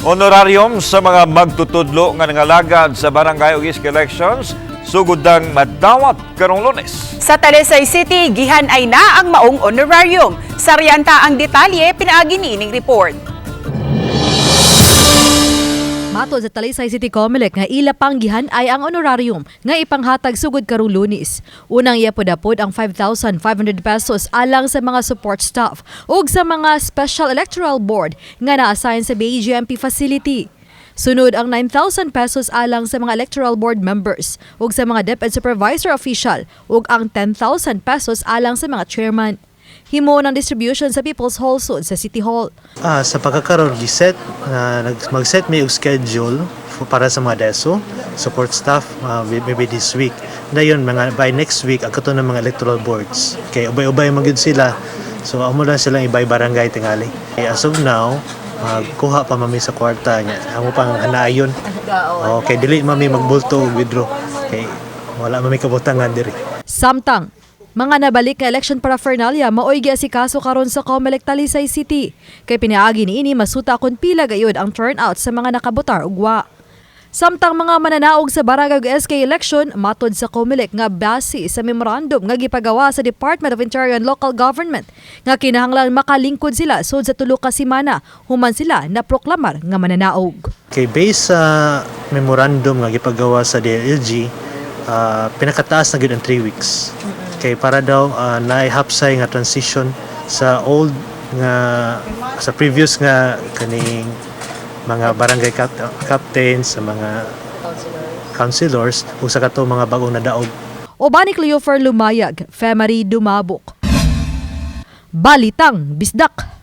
Honorarium sa mga magtutudlo nga nangalagad sa barangay ug SK elections sugod nang madawat karong Lunes. Sa Talisay City, gihan-ay na ang maong honorarium. Saryanta ang detalye, pinaagi niining report. Matod sa Talisay City Comelec nga ila pang gihan-ay ang honorarium nga ipanghatag sugod karong Lunes. Unang iapod-apod ang 5,500 pesos alang sa mga support staff ug sa mga Special Electoral Board nga na-assign sa BGMP facility. Sunod ang 9,000 pesos alang sa mga electoral board members ug sa mga DepEd supervisor official ug ang 10,000 pesos alang sa mga chairman. Himo ng distribution sa People's Hall sud sa City Hall. Sa pagkakaroon giset na mag-set may og schedule para sa mga DESO support staff, maybe this week. Dayon mga by next week ang kato ng mga electoral boards. Kay ubay-ubay man gyud sila. So amo lang silang ibay barangay tingali. Eh, as of now, magkuha pa mami sa kwarta niya. Amo pang hanayon. Okay, dili mami magbulto og withdraw. Kay wala mami kabutangan diri. Samtang, mga nabalik nga election paraphernalia maoy giasikaso karon sa Comelec Talisay City. Kay pinaagi niini masuta kon pila gayud ang turnout sa mga nakabotar ug wa. Samtang mga mananaog sa barangay ug SK election matod sa Comelec nga base sa memorandum nga gipagawa sa Department of Interior and Local Government nga kinahanglan makalingkod sila sud sa 3 ka semana human sila na proklamar nga mananaog. Kay based sa memorandum nga gipagawa sa DILG, pinakataas na gyud ang 3 weeks. Kay para daw naihapsay nga transition sa old nga sa previous nga kaning mga barangay captains, sa mga councilors ug sa kato mga bagong nadaog. Uban ni Cleofer Lumayag, Femary Dumabok. Balitang Bisdak.